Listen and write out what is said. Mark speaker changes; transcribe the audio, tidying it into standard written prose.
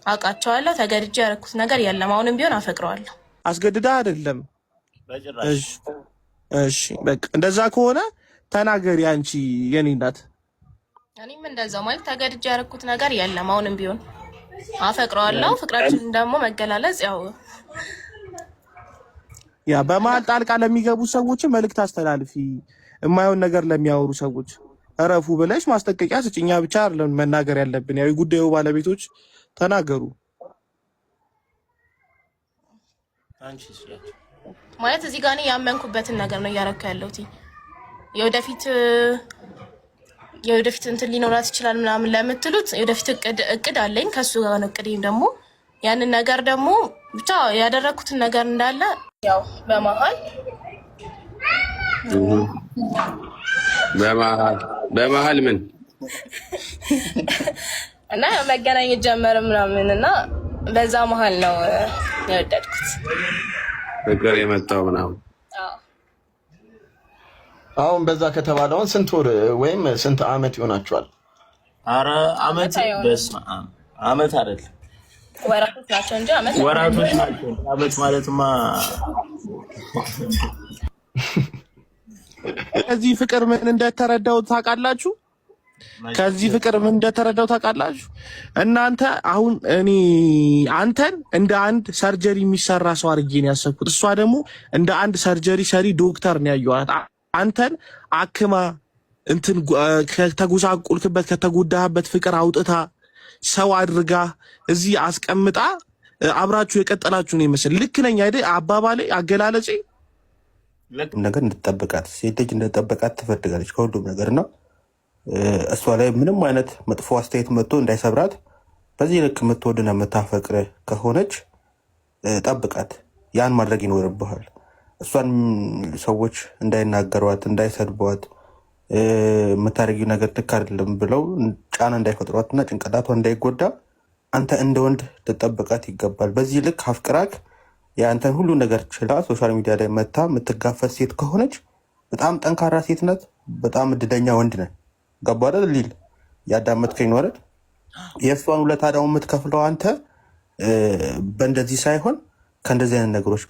Speaker 1: አውቃቸዋለሁ። ተገድጄ ያደረኩት ነገር የለም። አሁንም ቢሆን አፈቅረዋለሁ።
Speaker 2: አስገድዳ አይደለም።
Speaker 3: በጭራሽ።
Speaker 2: እሺ እሺ፣ በቃ እንደዛ ከሆነ ተናገሪ አንቺ የኔ እናት።
Speaker 1: እኔም እንደዛው ማለት ተገድጄ ያደረኩት ነገር የለም። አሁንም ቢሆን አፈቅረዋለሁ። ፍቅራችንን ደግሞ መገላለጽ ያው
Speaker 2: ያ በመሀል ጣልቃ ለሚገቡ ሰዎች መልእክት አስተላልፊ። የማይሆን ነገር ለሚያወሩ ሰዎች እረፉ ብለሽ ማስጠንቀቂያ ስጪ። እኛ ብቻ አይደለም መናገር ያለብን፣ ያው የጉዳዩ ባለቤቶች ተናገሩ።
Speaker 3: አንቺስ ያቸው
Speaker 1: ማለት እዚህ ጋር እኔ ያመንኩበትን ነገር ነው እያደረኩ ያለሁት። የወደፊት የወደፊት እንትን ሊኖራት ይችላል ምናምን ለምትሉት የወደፊት እቅድ አለኝ። ከሱ ጋር ነው እቅዴም ደግሞ ያንን ነገር ደግሞ ብቻ ያደረኩትን ነገር እንዳለ ያው በመሀል
Speaker 4: በመሀል በመሀል ምን
Speaker 1: እና ያው መገናኘት ጀመረ ምናምን እና በዛ መሀል ነው የወደድኩት።
Speaker 4: ፍቅር የመጣው ምናምን?
Speaker 1: አዎ።
Speaker 5: አሁን በዛ ከተባለውን ስንት ወር ወይም ስንት አመት ይሆናችኋል?
Speaker 3: አረ አመት
Speaker 1: አመት አይሆንም።
Speaker 3: በስመ አብ፣ አመት አይደለም።
Speaker 1: ወራቶች ናቸው እንጂ አመት አይሆንም።
Speaker 3: ወራቶች ናቸው። አመት ማለትማ
Speaker 2: ከዚህ ፍቅር ምን እንደተረዳው ታውቃላችሁ? ከዚህ ፍቅር ምን እንደተረዳው ታውቃላችሁ? እናንተ አሁን እኔ አንተን እንደ አንድ surgery የሚሰራ ሰው አድርጌ ነው ያሰብኩት። እሷ ደግሞ እንደ አንድ surgery ሰሪ ዶክተር ነው ያየኋት። አንተን አክማ እንትን ከተጎሳቆልክበት ከተጎዳህበት ፍቅር አውጥታ ሰው አድርጋ እዚህ አስቀምጣ አብራችሁ የቀጠላችሁ ነው ይመስል። ልክ ነኝ አይደል? አባባሌ አገላለጼ?
Speaker 3: ልክ።
Speaker 6: ነገር እንድጠብቃት፣ ሴት ልጅ እንድጠብቃት ትፈልጋለች ከሁሉም ነገር እና እሷ ላይ ምንም አይነት መጥፎ አስተያየት መጥቶ እንዳይሰብራት በዚህ ልክ የምትወድና የምታፈቅር ከሆነች ጠብቃት። ያን ማድረግ ይኖርብሃል። እሷን ሰዎች እንዳይናገሯት፣ እንዳይሰድቧት፣ የምታደርጊው ነገር ልክ አይደለም ብለው ጫና እንዳይፈጥሯት እና ጭንቅላቷ እንዳይጎዳ አንተ እንደ ወንድ ልጠብቃት ይገባል። በዚህ ልክ አፍቅራክ የአንተን ሁሉ ነገር ችላ social media ላይ መታ የምትጋፈጥ ሴት ከሆነች በጣም ጠንካራ ሴት ናት። በጣም እድለኛ ወንድ ነህ። ገባህ አይደል? ሊል ያዳመጥከኝ ነው አይደል? የእሷን ውለታ ደግሞ የምትከፍለው አንተ በእንደዚህ ሳይሆን ከእንደዚህ አይነት ነገሮች